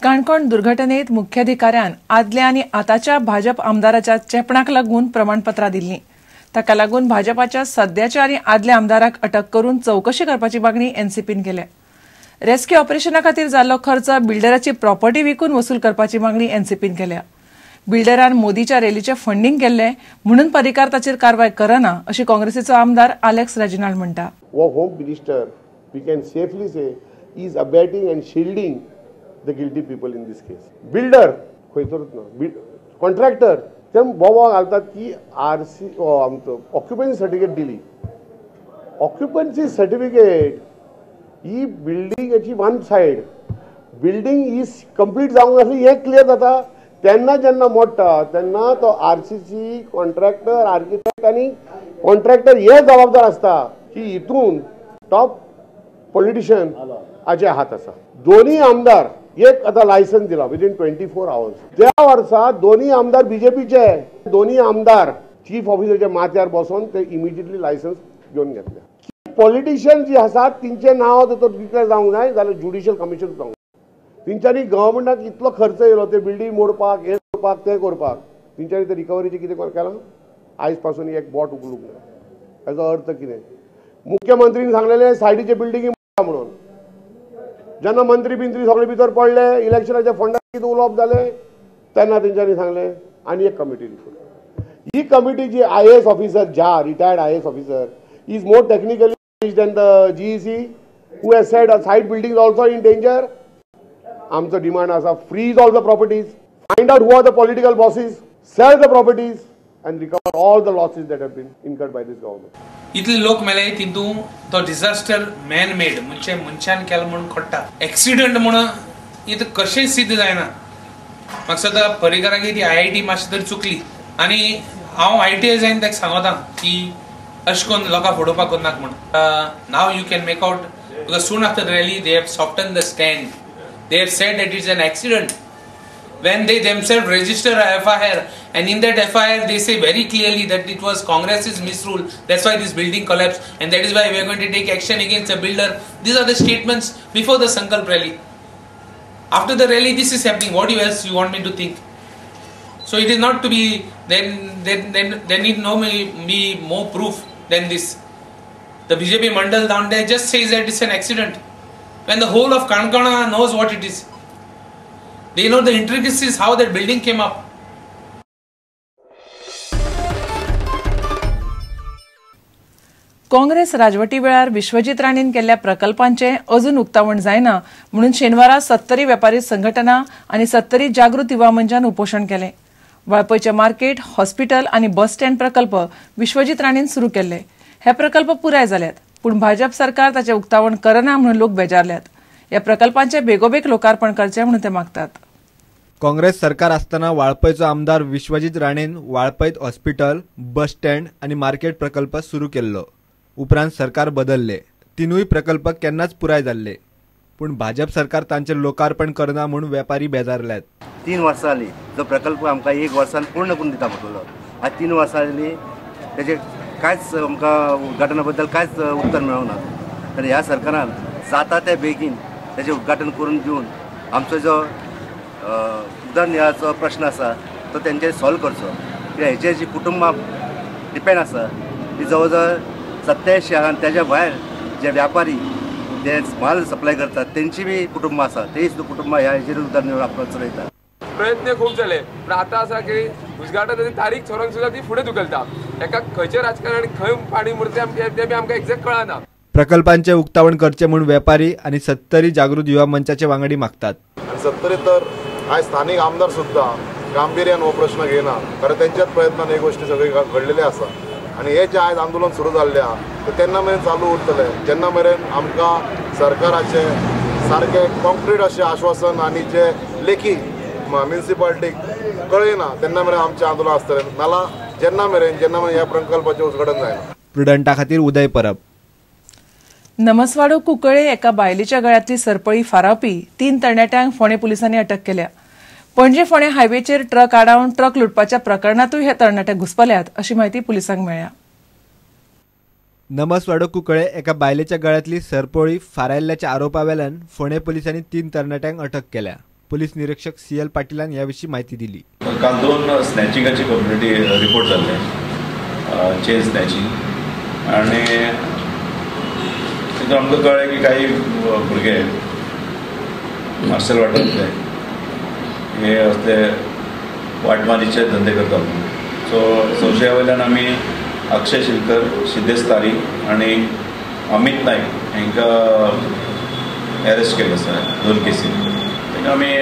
काणकोण दुर्घटनेत मुख्याधिकाऱ्यान आदल्या आनी आतांच्या भाजप आमदाराच्या चेपणाक लागून प्रमाणपत्रां दिल्लीं. ताका लागून भाजपाच्या सद्याच्या आनी आदल्या आमदाराक अटक करून चवकशी करपाची मागणी एनसीपीन केल्या. रेस्क्यू ऑपरेशना खातीर जाल्लो खर्च बिल्डराची प्रॉपर्टी विकून वसूल करपाची मागणी एनसीपीन केल्या. बिल्डरान मोदीच्या रॅलीचें फंडींग केल्लें म्हणून पर्रीकार ताचेर कारवाय करना अशी काँग्रेसीचो आमदार आलेक्स रेजिनाल्ड म्हणटा. हो home minister we can safely say is abetting and shielding the guilty people in this case. Builder खंयसरूच ना, कॉन्ट्रॅक्टर ते बोवा घालतात की आर सी आमचो ऑक्युपन्सी सर्टिफिकेट दिली. ऑक्युपन्सी सर्टिफिकेट ही बिल्डिंगाची वन सायड, बिल्डींग ही कंप्लीट जावंक नासली हें क्लियर जाता. तेन्ना जेन्ना मोडटा तेन्ना तो R C C contractor, architect आनी कॉन्ट्रॅक्टर हे जबाबदार आसता की हितून टॉप पॉलिटिशियन हाचे हात आसा. दोन्ही आमदार एक आतां लायसन्स दिला विदीन 24 आवर्स. त्या वर्सा दोन्ही आमदार बीजेपीचे, दोन्ही आमदार चीफ ऑफिसरच्या माथ्यार बसून ते इमिजिएटली लायसन्स घेवन घेतले. पॉलिटिशियन जी आसात तेंचें नांव तर डिक्लेर जावंक जाय जाल्यार ज्युडिशियल कमिशन जावंक जाय. तेंच्यांनी गव्हर्मेंटाक इतलो खर्च येयलो ते बिल्डींग मोडपाक, हें करपाक, तें करपाक, तेंच्यांनी ते रिकवरीचें कितें केलां? आयज पासून एक बोट उखलूंक ना. हेजो अर्थ कितें? मुख्यमंत्रीन सांगलेलें सायडीचे बिल्डिंगी म्हणून. जेन्ना मंत्री बिंत्री सगळे भितर पडले, इलेक्शनाच्या फंडार कितें उलोवप जालें तेन्ना तेंच्यांनी सांगलें आनी एक committee report. He committee ji I A S officer Jha, retired I A S officer, is more technically than the GEC who has said side building also in danger. आमचो डिमांड आसा freeze all the properties, find out who are the political bosses, sell the properties and recover all the losses that have been incurred by this government. इतले लोक मेले तितून तो disaster man made म्हणजे मनशान केलो म्हणून कळटा. एक्सिडंट म्हणून इथं कशें सिद्ध जायना. म्हाका सदां पर्रीकाराक ती I I T मातशी तरी चुकली आनी हांव I T I जायन ताका सांगता की अशें करून लोकांक फटोवपाक करनाका म्हूण. Now you can make out because soon after the rally they have soften the stand. They have said that it's an accident. When they themselves register a FIR, and in that FIR they say very clearly that it was Congress's misrule, that's why this building collapsed, and that is why we are going to take action against the builder. These are the statements before the Sankalp rally. After the rally this is happening. What else you want me to think? So it is not to be, then there need no be more proof than this. The BJP mandal down there just says that it's an accident, when the whole of Kankana knows what it is. They know the intricacies how that building came up. Congress राजवटी वेळार विश्वजीत राणेन केल्ल्या प्रकल्पांचें अजून उक्तावण जायना म्हणून शेनवारा सत्तरी वेपारी संघटना आनी सत्तरी जागृत युवा मंचान उपोशण केलें. वाळपयचे मार्केट, हॉस्पिटल आनी बस स्टँड प्रकल्प विश्वजीत राणेन सुरू केल्ले. हे प्रकल्प पुराय जाल्यात, पूण भाजप सरकार ताचें उक्तावण करना म्हणून लोक बेजारल्यात. ह्या प्रकल्पांचें बेगोबेग लोकार्पण करचें म्हणून ते मागतात. काँग्रेस सरकार आसतना वाळपयचो आमदार विश्वजीत राणेन वाळपयत हॉस्पिटल, बस स्टँड आनी मार्केट प्रकल्प सुरू केल्लो. उपरांत सरकार बदलले, तिनूय प्रकल्प केन्नाच पुराय जाल्ले, पूण भाजप सरकार तांचें लोकार्पण करना म्हूण वेपारी बेजारल्यात. 3 वर्सां जाली जो प्रकल्प आमकां 1 वर्सान पूर्ण करून दिता म्हटलो, आज 3 वर्सां जाली तेजें कांयच आमकां उद्घाटना बद्दल कांयच उत्तर मेळना. तर ह्या सरकारान जाता ते बेगीन तेजें उद्घाटन करून दिवन आमचो जो उदरनिर्वाहाचो प्रश्न आसा तो तेंच्यानी सॉल्व करचो. कित्याक हेचेर जी कुटुंबां डिपेंड आसा ती जवळ जवळ 87 आहा, तेज्या भायर जे व्यापारी जे माल सप्लाय करतात तेंची बी कुटुंबां आसा, तेय सुद्दां कुटुंबां ह्या हेजेर उदरनिर्वाह आपलो चलयतात. प्रयत्न खूब जाले, पूण आतां आसा की उद्घाटनाची तारीख थरोवन सुद्दां ती फुडें धुकलता. एका खंयचें राजकारण खंय पाणी मुरतें तें बी आमकां एक्झॅक्ट कळना. प्रकल्पांचे उक्तावण करचें म्हूण वेपारी आनी सत्तरी जागृत युवा मंचाचे वांगडी मागतात. आनी सत्तरी तर आयज स्थानीक आमदार सुद्दां गांभिर्यान हो प्रश्न घेयना, कारण तेंच्याच प्रयत्नान ही गोश्टी सगळी घडलेली आसा. आनी हे जे आयज आंदोलन सुरू जाल्लें आहा ते तेन्ना मेरेन चालू उरतलें जेन्ना मेरेन आमकां सरकाराचें सारकें कॉन्क्रीट अशें आश्वासन आनी जे लेखी म्युनिसिपालिटीक कळयना तेन्ना मेरेन आमचें आंदोलन आसतलें. नाल्यार जेन्ना मेरेन ह्या प्रकल्पाचें उद्घाटन जायना. प्रुडंटा खातीर उदय परब. नमसवाडो कुंकळे एका बायलेच्या गळ्यांतली सरपळी फारावपी 3 तरणाट्यांक फोंडें पुलिसांनी अटक केल्या. पणजे फोंडें हायवेचेर ट्रक आडावन ट्रक लुटपाच्या प्रकरणांतूय हे तरणाटे घुस्पल्यात अशी म्हायती पुलिसांक मेळ्ळ्या. नमसवाडो कुंकळे एका बायलेच्या गळ्यांतली सरपळी फारायल्ल्याच्या आरोपा वेल्यान फोंडें पुलिसांनी 3 तरणाट्यांक अटक केल्या. पोलीस निरीक्षक सी.एल. पाटीलान ह्या विशीं म्हायती दिली. काल 2 स्नॅचिंगाची कंप्लेंटी रिपोर्ट जाल्ले, चेन स्नॅचिंग, आनी तितून आमकां कळ्ळें की काही भुरगे मार्शल वाठारांतले हे असले वाटमारीचे धंदे करतात. सो संशया वयल्यान आमी अक्षय शिलकर, सिद्धेश तारी आनी अमित नायक हांकां एरेस्ट केल्ले आसा 2 केसीन. तांकां आमी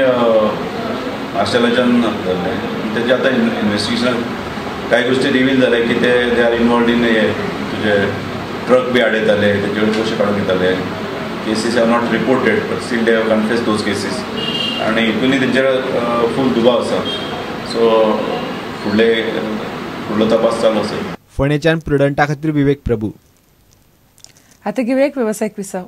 मार्शलाच्यान धरले. तेजे आतां इन्वेस्टिगेशनाक कांय गोश्टी रिवील जाले की ते they are involved in हे तुजे ट्रक बी आडयताले, तेजे कडेन पयशे काडून घेताले. Cases are not reported but still they have confess those cases आनी हितूनय तेंचेर फूल दुबाव आसा. सो फुडलो तपास चालू आसा. फोंडेच्यान प्रुडंटा खातीर विवेक प्रभू. आतां घेवया एक वेवसायीक विसव.